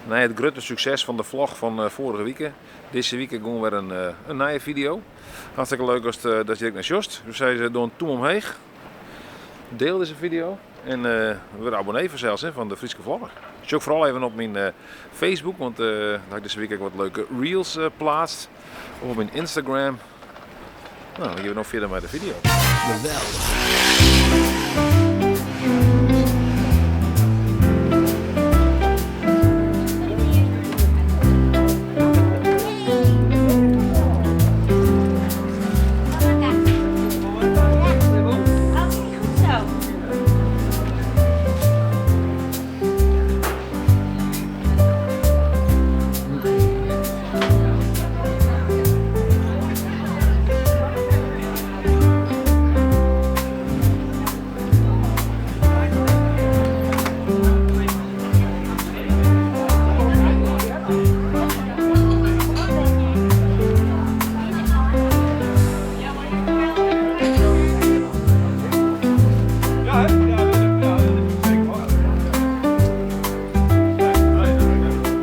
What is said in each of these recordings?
Nei it grutte sukses fan de vlog fan foarige wike, dizze wike gewoan wer in nije video. Hartstikke leuk ast datst hjir ek nei sjochst. Dus sizze doch in tûm omheech, deel dizze video en wurd abonnee fansels fan de Fryske Vlogger. Sjoch foaral even op myn Facebook, want dêr ha ik dizze wike ek wat leuke reels pleatst. Of op myn Instagram. No, dan gean we no fierder mei de video. Geweldich.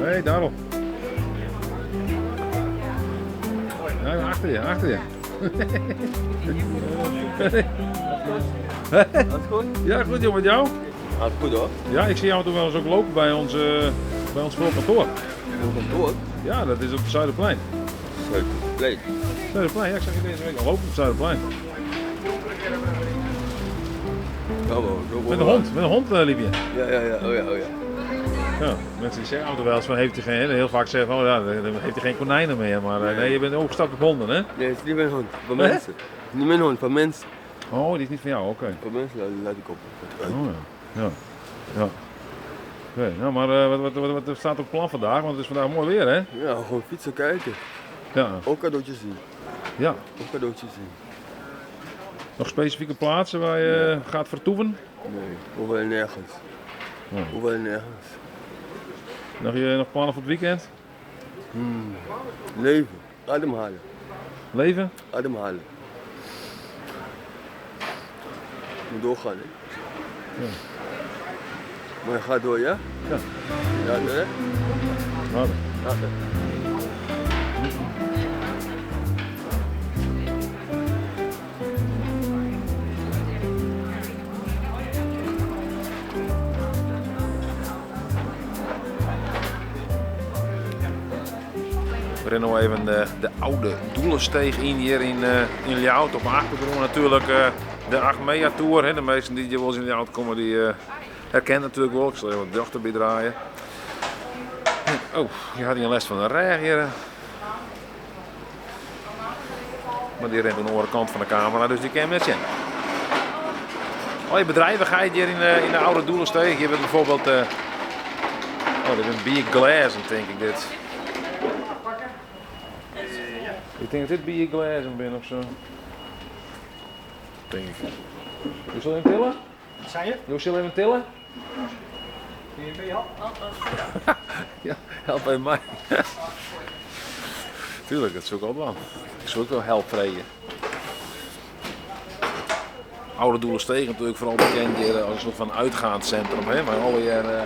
Hey Darrel. Ja, achter je, achter je. Alles goed? Ja, goed joh, met jou? Alles goed hoor. Ja, ik zie jou toch wel eens ook lopen bij ons voor kantoor. Voor kantoor? Ja, dat is op het Zuiderplein. Zuiderplein? Zuiderplein, ja, ik zag je deze week al lopen op het Zuiderplein. Met een hond, met een hond liep je. Ja, ja, ja, oh ja, oh ja. Ja, mensen die zeggen altijd wel eens van heeft hij geen, heel vaak zeggen van, oh ja, dan heeft hij geen konijnen meer, maar nee, je bent overgestapt op honden, hè? Nee, het is niet mijn hond, van mensen. Niet mijn hond, van mensen. Oh, die is niet van jou, oké. Van mensen laat ik op. Oh ja, ja, ja. Oké, nou, maar wat staat op plan vandaag? Want het is vandaag mooi weer, hè? Ja, gewoon fietsen kijken. Ja. Ook cadeautjes zien. Ja. Ook cadeautjes zien. Nog specifieke plaatsen waar je gaat vertoeven? Nee, overal nergens. Oh. Overal nergens. Nog je nog plannen voor het weekend? Leven, ademhalen. Leven? Ademhalen. Moet doorgaan, hè? Ja. Maar je gaat door, ja? Ja. Ja, hè? Later. Later. We rennen nog even de oude Doelensteeg in hier in Ljouwert. Op de achtergrond natuurlijk de Achmea Tour. Hè. De meesten die hier wel eens in Ljouwert komen, die herkennen natuurlijk wel. Ik zal even wat dochter bij draaien. Oh, je had hier een les van de reg hier. Maar die rent aan de andere kant van de camera, dus die kan je net zien. Al je bedrijvigheid hier in de oude Doelensteeg. Hier wordt bijvoorbeeld oh, dit is een Bier Glazen, denk ik dit. Ik denk dat dit Bier Glazen ben of zo. Denk ik. Je zal even tillen? Wat zei je? Je zal even tillen? Kun je mee helpen? Ja, help even mij. Tuurlijk, dat zoek ik ook wel. Ik zoek ook wel help vregen. Oude Doelensteeg natuurlijk vooral bekend hier als een soort van uitgaanscentrum, hè? Maar alle jaren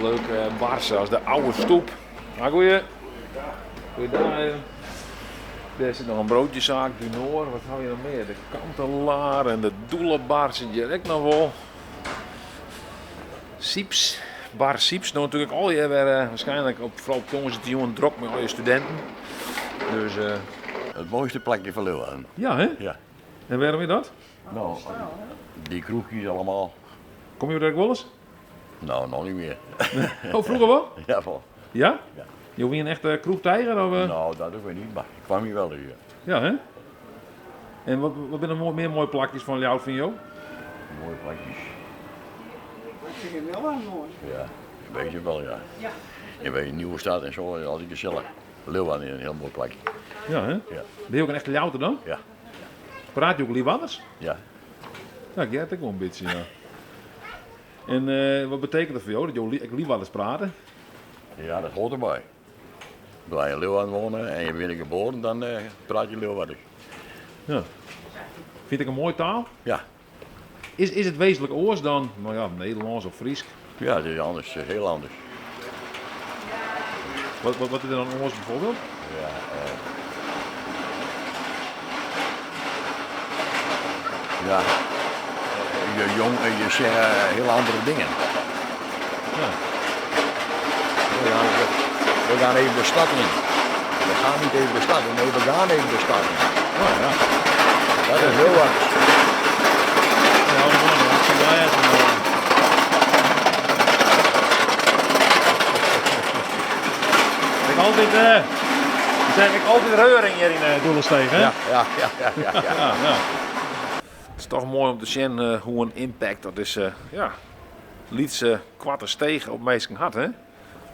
leuke bars als de Oude Stoep. Nou, goeie. Goeiedag even. Daar zit nog een broodjeszaak, du Noord. Wat hou je nog meer? De Kantelaar en de Doelenbar zit hier ook nog wel. Sieps. Bar Sieps. Nou natuurlijk al je weer waarschijnlijk op, vooral op jongens die jongen drok met al je studenten. Dus Het mooiste plekje van Leeuwarden. Ja, hè? Ja. En waarom is dat? Nou, die kroegjes allemaal. Kom je er ook wel eens? Nou, nog niet meer. Oh, vroeger wel? Ja, wel. Ja? Ja. Je was een echte kroegtijger? Of? Nou, dat ook weer niet, maar ik kwam hier wel hier. Ja, hè? En wat zijn er meer mooie plakjes van jou, vind je ook? Mooie plakjes. Ik vind het wel wel mooi. Ja, een beetje wel, ja. Ja. En bij Nieuwe Stad en zo, altijd gezellig. Leeuwarden is een heel mooi plakje. Ja, hè? Ja. Ben je ook een echte Ljouwerter dan? Ja. Praat je ook Leeuwarders? Ja. Ja, ik heb het ook wel een beetje, ja. En wat betekent dat voor jou, dat je ook Leeuwarders praten? Ja, dat hoort erbij. Als je in Leeuwarden wonen en je bent geboren, dan praat je Leeuwarders. Ja. Vind ik een mooie taal? Ja. Is het wezenlijk oors dan, nou ja, Nederlands of Fries? Ja, het is anders, heel anders. Wat, wat, wat is der dan oars bijvoorbeeld? Ja, ja, je jong, je zeggen heel andere dingen. Ja. We gaan even de stad in. We gaan niet even de stad in, nee, we gaan even de stad in. Oh, ja. Dat is heel wat. Ja, dat is wel echt een, Ik altijd, zeg ik altijd reuring hier in Doelesteeg, hè? Ja, ja, ja, ja, ja, ja. Ja, ja. Het is toch mooi om te zien hoe een impact dat is, ja, lytse kwarte steeg op mensen had, hè?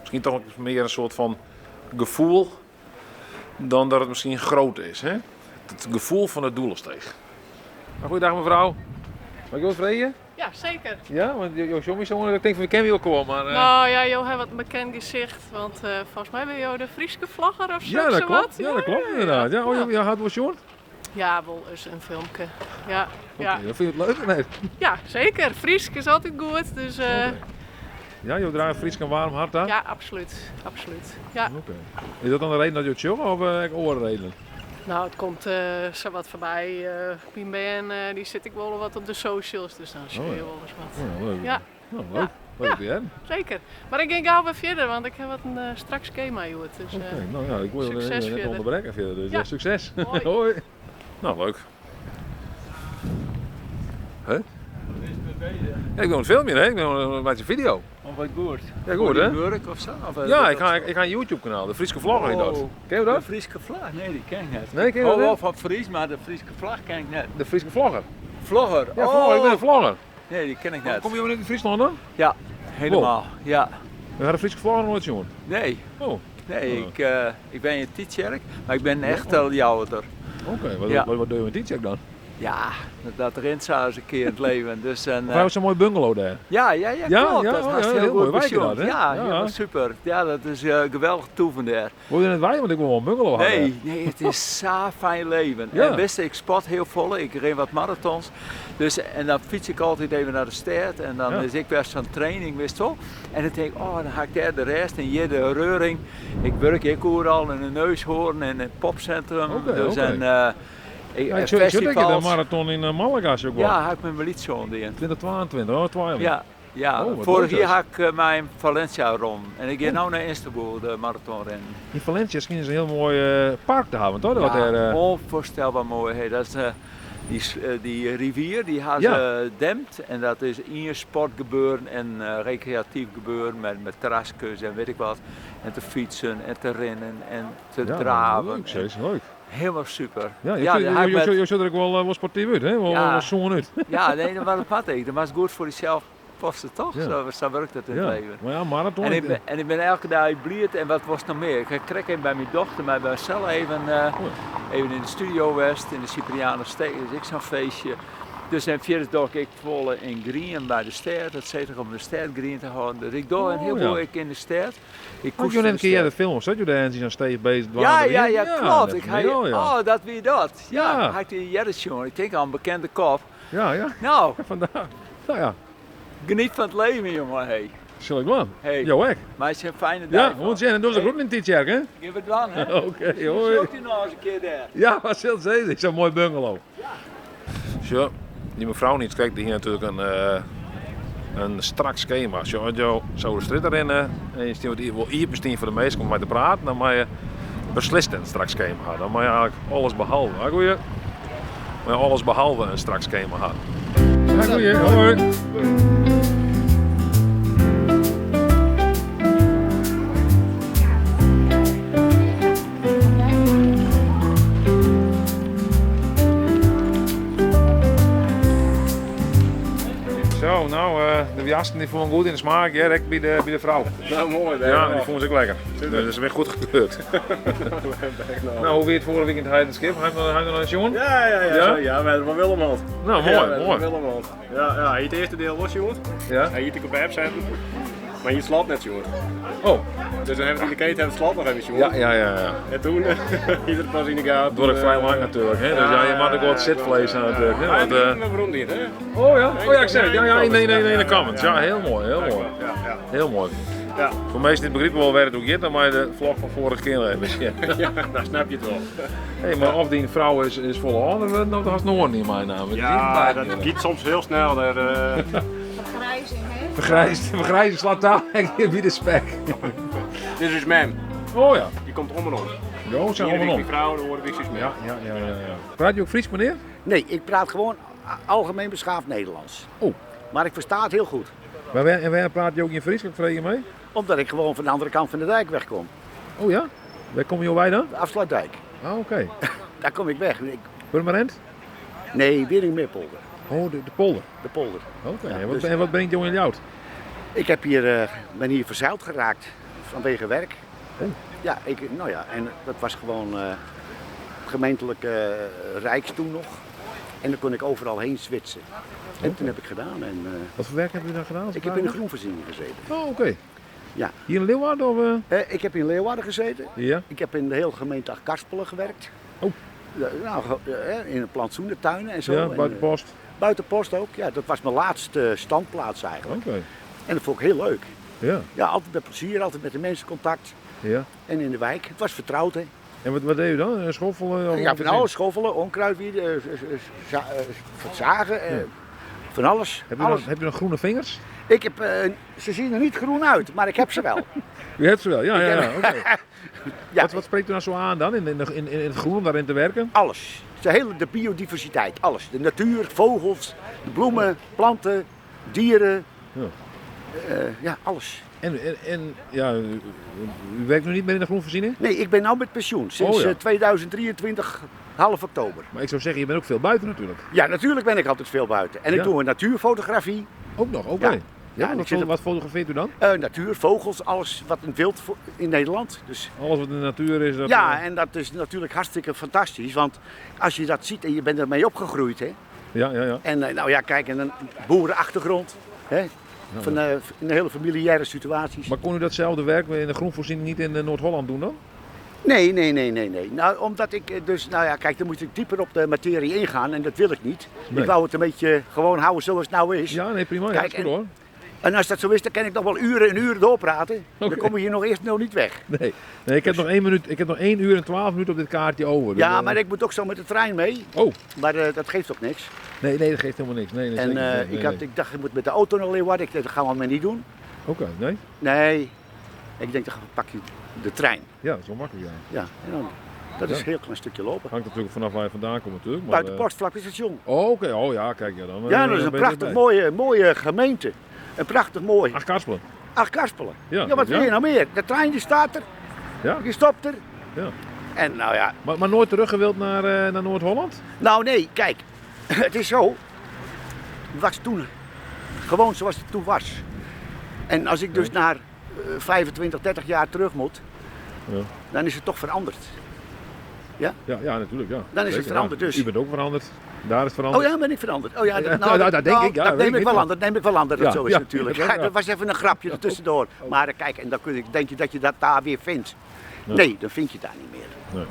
Misschien toch meer een soort van gevoel dan dat het misschien groot is, hè? Het gevoel van de Doelesteeg. Nou, goeiedag mevrouw. Mag ik wat vragen? Ja, zeker. Ja, want jo is zo, ik denk van we kennen je ook wel, maar, Nou ja, jo hebt wat een bekend gezicht, want volgens mij ben je de Frieske vlogger of zo. Ja, dat zo klopt. wat. Ja, dat klopt inderdaad. Ja, oh, je had wel short? Ja, wel eens een filmpje. Ja, ja. Oké, vind je het leuk? Nee. Ja, zeker. Friesk is altijd goed, dus, Oké. Ja, je draagt Friesk een warm hart aan? Ja, absoluut. Absoluut. Ja. Oké. Is dat dan de reden dat je het jongen of oorredenen? Nou, het komt zo wat voorbij. Mijn ben, die zit ik wel wat op de socials, dus dan zie je Oh, ja. wel eens wat. Oh, ja, leuk. Ja. Nou, leuk. Ja. Leuk Ja. dat je hebt. Zeker. Maar ik ging gauw weer verder, want ik heb wat een strak schema, joh. Dus, Oké, nou ja, ik wil je succes net verder. onderbreken verder, dus Ja. succes. Hoi. Hoi. Nou, leuk. Huh? Ja, ik doe een filmpje, hè? Ik doe een beetje video. Of wat goed. Ja, goed, hè? Werk of zo? Of, Ja, ik ga een YouTube kanaal, de Frieske Vlogger heet dat. Oh. Ken je dat? De Frieske vlag? Nee, die ken ik niet. Nee, ken je dat Oh, wel niet? van Fries, maar de Frieske vlag ken ik net. De Frieske Vlogger. Vlogger? Ja, vlogger, ik ben een vlogger. Nee, die ken ik net. Kom je niet in Friesland dan? Ja, helemaal. Ja. We hadden de Frieske Vlogger nooit jongen. Nee. Oh. Nee, Oh. ik ben in Tietjerk, maar ik ben echt al Ljouwerter. Oké, Ja. wat doe je met Tietjerk dan? Ja, dat rent zo eens een keer in het leven. Dus, en, Of hij was zo'n mooi bungalow daar. Ja, ja, ja, Ja, klopt. ja, dat is oh, ja, hartstikke heel goed mooi wijkje pensioen. dat, hè? Ja, Ja. ja, super. Ja, dat is geweldig toeven daar. Woon je in het wij? Want ik wil wel een bungalow hebben. Nee, nee, het is zo fijn leven. Ja. En wist je, ik sport heel vol, ik ren wat marathons. Dus, en dan fiets ik altijd even naar de stad en dan Ja. is ik weer zo'n training, wist je wel. En dan denk ik, oh, dan ga ik daar de rest en hier de reuring. Ik werk ik overal in de neushoorn en in het popcentrum. Oké, dus oké. En, ik, Ja, en ik zou denken, de festivals. marathon in Malaga is ook wel. Ja, ga ik met mijn liedzoon in. 2022, oh, 12. Ja, ja. Oh, wat vorig leuk, jaar zeg. had ik mijn Valencia rond. En ik ga nu naar Istanbul de marathon rennen. In Valencia is een heel mooi park te hebben, toch? Dat Ja, er, onvoorstelbaar mooi. Hey, dat is, die rivier die haar Ja. ze dempt. En dat is in sportgebeuren en recreatief gebeuren met terrasjes en weet ik wat. En te fietsen en te rennen en te ja, draven. Leuk, zeg, leuk. Helemaal super. Ja, je, ja, je, daar ga ik je, met- je ziet er ook wel sportief uit, hè? Wel, Ja. wel zo'n uit. Ja, nee, dat was het pad. Dat was goed voor jezelf posten, toch? Ja. Zo werkt het in het Ja. leven. Maar ja, marathon. En ik ben elke dag in Bliert en wat was het nog meer? Ik kreeg even bij mijn dochter, maar bij mezelf even in de studio West, in de Cyprianensteeg, dus ik zo'n feestje. Dus en verder doe ik volle in Green bij de stad, dat zit er om de stad green te houden. Dus ik doe een Oh, heleboel ja. ik in de stad. Ik Had koester je net de een keer stad. de film, zat je daar eens aan steeds bezig? Ja, ja, ja, klopt. dat Ik is wel, ja. Oh, dat wie dat. Ja, Ja. had ik die Jerry Ik denk aan een bekende kop. Ja, ja. Nou. Vandaar. Nou ja. Geniet van het leven, jongen. Hey. Zal ik doen. Hey. Jo, ek. Maar het is een fijne dag. Ja, want en doe ze goed in Tietjerk, hè? Geef het dan, hè? Oké, hoi. Zoek je nog eens een keer daar. Ja, wat zult ze zeggen? Zo'n mooi bungalow. Zo, die mevrouw niet, kijk, die hier natuurlijk een strak schema. Zo, als je zo de strit erin en je stiert hier wel hier misschien voor de meesten om met te praten, dan moet je beslist een strak schema hebben. Dan moet je eigenlijk alles behalve. Ja, goeie. Maar alles behalve een strak schema hebben. Ja, goeie. Hoi. Zo, nou, de jassen die voelen goed in de smaak, ja, bij de vrouw. Nou, mooi. Ja, hè? die voelen ze ook lekker. Dus dat is weer goed gekeurd. Nou, hoe weer het vorige weekend hij het schip? Hij nog een jongen? Ja, ja, ja, Ja? Zo, ja, we hebben van Willem gehad. Nou, mooi, Ja, we hebben mooi. van Willem gehad. Ja, ja, het eerste deel was jongen. Ja. Hij hiet ik op app zetten. Maar hier slaapt net jongen. Oh. Dus dan hebben we in de keten hebben het slaapt nog even jongen. Ja, ja, ja, ja. En toen, ieder pas in de gaten. Het wordt ook vrij lang natuurlijk, hè? Dus ja, je mag ook wat zitvlees aan natuurlijk. Hè? Ja, Want, maar waarom niet, hè? Oh ja, oh ja, ik zeg het. Ja, ja, nee, nee, nee, in de comments. Ja, heel mooi, heel mooi. Ja, ja. Heel mooi. Ja. Foar minsken dy't begripe wol wêr it oer giet, dan mei de vlog fan foarige kear noch even sjen. Ja, dan snap je it wol. Hey, mar of dyn frou is folle âlder wurden of do hast in oaren ien meinaam. Ja, dat giet soms hiel snel. Dêr, Fergrijzing, hè? Fergrijsd, fergrijzing slacht ta by de spek. Dit is ús mem. Oh ja. Dy komt om en om. Jo zijn om en om. Myn frou, de oare wyks ús mem. Ja, ja, ja, ja, ja. Praat je ook Fries, meneer? Nee, ik praat gewoon algemeen beschaafd Nederlands. Oh. Maar ik versta het heel goed. Maar wêr, en wêr praat je ook gjin Frysk, ik freegje my? Omdat ik gewoon van de andere kant van de dijk wegkom. Oh ja? Wêr komme jo wei dan? De afsluitdijk. Ah, oké. Daar kom ik weg. Ik... Purmerend? Nee, Wieringermeerpolder. Oh, de, de polder? De polder. Oké. Ja, en, wat, dus- en wat brengt jou yn Ljouwert? Ik heb hier, ben hier verzeild geraakt vanwege werk. Oh. Ja, ik, nou ja, en dat was gewoon gemeentelijk Rijks toen nog. En dan kon ik overal heen switchen. En toen heb ik gedaan. En, Wat voor werk heb u dan gedaan? Ik heb in de groenvoorziening gezeten. Oh, oké. Ja. Hier in Leeuwarden? Of, Ik heb in Leeuwarden gezeten. Ja. Ik heb in de hele gemeente Achtkarspelen gewerkt. Oh. Nou, in de plantsoenentuinen en zo. Ja, En, buiten post. buiten post ook, ja. Dat was mijn laatste standplaats eigenlijk. Oké. En dat vond ik heel leuk. Ja. Ja, altijd met plezier, altijd met de mensen contact. Ja. En in de wijk. Het was vertrouwd, hè. En wat deed u dan? Schoffelen? Of Ja, van alles. Schoffelen, onkruid wieden, zagen, Ja. van alles. Heb u, alles. dan, heb u dan groene vingers? Ik heb, ze zien er niet groen uit, maar ik heb ze wel. U hebt ze wel, ja, Ik ja, heb- ja. oké. Ja. Wat spreekt u nou zo aan dan in het groen om daarin te werken? Alles. De hele de biodiversiteit, alles. De natuur, vogels, de bloemen, planten, dieren. Ja. Ja, alles. En ja, u werkt nu niet meer in de groenvoorziening? Nee, ik ben nu met pensioen. Sinds Oh, ja. 2023, half oktober. Maar ik zou zeggen, je bent ook veel buiten natuurlijk. Ja, natuurlijk ben ik altijd veel buiten. En ik Ja. doe een natuurfotografie. Ook nog, oké. Ja. Ja, Ja, en ik zit op wat fotografeert u dan? Natuur, vogels, alles wat in wild in Nederland. Dus Alles wat in de natuur is. Dat, ja, en dat is natuurlijk hartstikke fantastisch. Want als je dat ziet en je bent ermee opgegroeid, hè. Ja, ja, ja. En nou ja, kijk, en een boerenachtergrond, hè. Ja, Van, ja. in hele familiaire situaties. Maar kon u datzelfde werk in de groenvoorziening niet in Noord-Holland doen dan? Nee, nee, nee, nee, nee. Nou, omdat ik dus, nou ja, kijk, dan moet ik dieper op de materie ingaan en dat wil ik niet. Nee. Ik wou het een beetje gewoon houden zoals het nou is. Ja, nee, prima. Ja, Kijk, is goed, en hoor. En als dat zo is, dan kan ik nog wel uren en uren doorpraten. Dan Oké. kom ik hier nog eerst nog niet weg. Nee, nee, ik heb nog 1 minuut, ik heb nog 1 uur en 12 minuten op dit kaartje over. Dus, Ja, maar ik moet ook zo met de trein mee. Oh. Maar dat geeft ook niks. Nee, nee, dat geeft helemaal niks. Nee, nee, En, zeker niet. Nee, nee. ik dacht, ik moet met de auto naar Leeuwarden. Ik dacht, dat gaan we maar niet doen. Oké, nee? Nee. Ik denk, dan pak je de trein. Ja, dat is wel makkelijk, ja. Ja, en dan, dat is Ja. een heel klein stukje lopen. Hangt natuurlijk vanaf waar je vandaan komt natuurlijk. Maar, Buiten Post, vlak bij het station. Oh, oké. Oh ja, kijk. Ja, dan, Ja, dat is dan een ben je prachtig erbij. mooie gemeente. Een prachtig mooi. Achtkarspelen. Achtkarspelen. Ja, Ja, wat wil ja. je nou meer? De trein die staat er. Ja. Die stopt er. Ja. En nou ja. Maar nooit teruggewild naar Noord-Holland? Nou nee, kijk. Het is zo. Het was toen gewoon zoals het toen was. En als ik dus naar 25, 30 jaar terug moet, Ja. dan is het toch veranderd. Ja? Ja, ja, natuurlijk. Ja. Dan is het Zeker, veranderd, ja. dus. U bent ook veranderd. Daar is het veranderd. Oh ja, ben ik veranderd. Oh ja, dat, Ja, nou, nou, dat denk nou, ik. Ja, dat weet neem ik ik niet, wel maar- aan. Dat neem ik wel aan dat het Ja, zo is ja, natuurlijk. dat ook, ja. Dat was even een grapje ertussendoor. Maar kijk, en dan kun je, denk je dat je dat daar weer vindt. Ja. Nee, dan vind je het daar niet meer. Nee.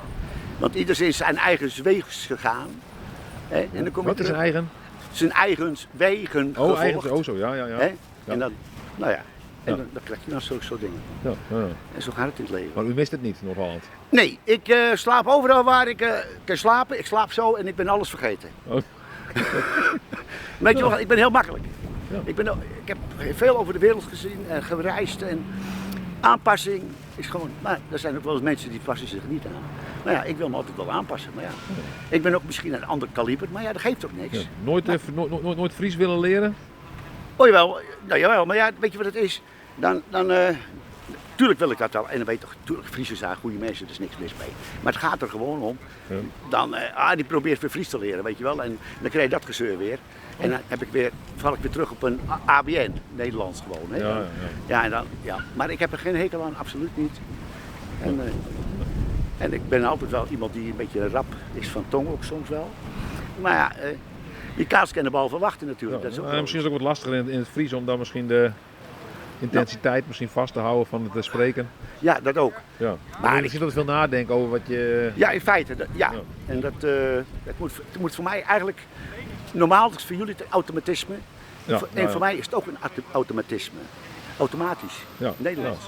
Want ieder is zijn eigen wegens gegaan. Hè? En dan kom Wat je is terug. zijn eigen? Zijn eigen wegen Oh, gevolgd. eigen, oh zo, ja, ja, ja. Hè? Ja. En dan, nou ja, en Ja. dan krijg je dan zulke soort dingen. Ja, ja, ja. En zo gaat het in het leven. Maar u mist het niet, Noord-Holland? Nee, ik slaap overal waar ik kan slapen. Ik slaap zo en ik ben alles vergeten. Oh. Weet je wel, ik ben heel makkelijk. Ik, ik heb veel over de wereld gezien en gereisd en aanpassing is gewoon... Maar er zijn ook wel eens mensen die passen zich niet aan. Maar ja, ik wil me altijd wel aanpassen. Maar ja, ik ben ook misschien een ander kaliber, maar ja, dat geeft ook niks. Ja. Nooit, nooit, nooit Fries willen leren? Oh jawel, nou jawel, maar ja, weet je wat het is? Dan, dan, tuurlijk wil ik dat wel. En dan weet je toch, tuurlijk, Friesen zijn goede mensen, er is niks mis mee. Maar het gaat er gewoon om. Ja. Dan, die probeert weer Fries te leren, weet je wel. En dan krijg je dat gezeur weer. En dan heb ik weer, val ik weer terug op een ABN, Nederlands gewoon. Hè. Ja, ja, ja. Ja, en dan, ja. Maar ik heb er geen hekel aan, absoluut niet. En, en ik ben altijd wel iemand die een beetje rap is van tong ook soms wel. Maar ja, je kaas kan de bal verwachten natuurlijk. Ja, dat is ook en wel misschien is het ook wat lastiger in het Fries om dan misschien de intensiteit misschien vast te houden van het spreken. Ja, dat ook. Ja. Maar Maar misschien dat veel nadenken over wat je... Ja, in feite. Dat, ja. En dat, het moet voor mij eigenlijk... Normaal is het voor jullie het automatisme. Ja, En ja, ja. voor mij is het ook een automatisme. Automatisch. Ja. Nederlands.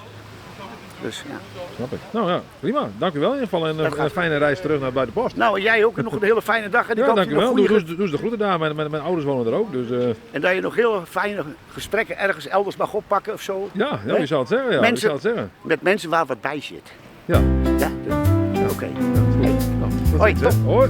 Dus ja. Snap ik. Nou ja, prima. Dank u wel in ieder geval. En Dat gaat. een fijne reis terug naar Buitenpost. Nou, en jij ook nog een hele fijne dag. En ik Ja, hoop dank je u nog wel. Doe, goede doe, doe eens de groeten daar. Mijn ouders wonen er ook. Dus En dat je nog heel fijne gesprekken ergens elders mag oppakken of zo. ja, ja, Hè? wie zou het zeggen? Ja, wie Mensen- zou het zeggen? Met mensen waar wat bij zit. Ja. Ja, oké. Ja, is goed. Nou, tot Hoi, ziens, hè. top. Hoi.